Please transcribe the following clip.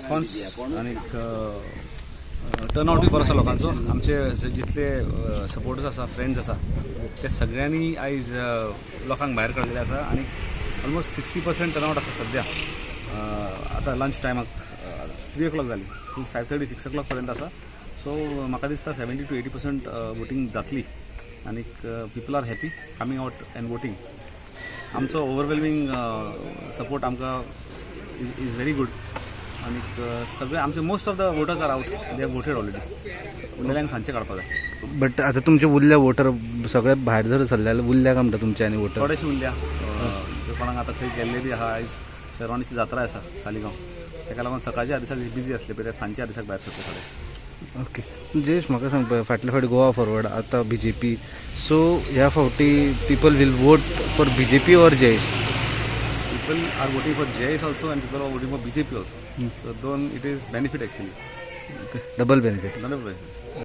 Response आनीक टर्नआउटूय बरो आसा लोकांचो. आमचे जितले सपोर्टर्स आसा, फ्रेंड्स आसा, ते सगळ्यांनी आयज लोकांक भायर काडलेले आसा आनी ऑलमोस्ट 60% टर्नआउट आसा सद्या. आतां लंच टायमाक 3 ओ क्लॉक जाली, 5:30, 6 ओ क्लॉक पर्यंत आसा. सो म्हाका दिसता 70 to 80% voting जातली आनीक people are happy coming out and voting. आमचो ओवरवेल्मिंग सपोर्ट आमकां is very good आनीक सगळे आमचे, most of the voters are out, they have voted already. उरलेल्यांक सांजचे काडपाक जाय. बट आता तुमचे उरल्या वोटर सगळे भायर जर सरले जाल्यार उरल्या काय म्हणटा तुमचे आनी वोटर? थोडेशे उरल्या जे कोणाक आतां खंय गेल्ले बी आहा. आयज शेरवाणीची जात्रा आसा सालिगांव, ताका लागून सकाळच्या आदेसाक बिजी आसले पळय, ते सांजच्या आदेसाक भायर सरले थोडे. ओके जयेश, म्हाका सांग पळय, फाटले फावटी गोवा फॉरवर्ड, आतां बीजेपी, सो ह्या फावटी people will vote for BJP or Jayesh? People are voting for Jayesh also and people are voting for BJP also, so दोन, it is benefit actually. Double benefit. Benefit.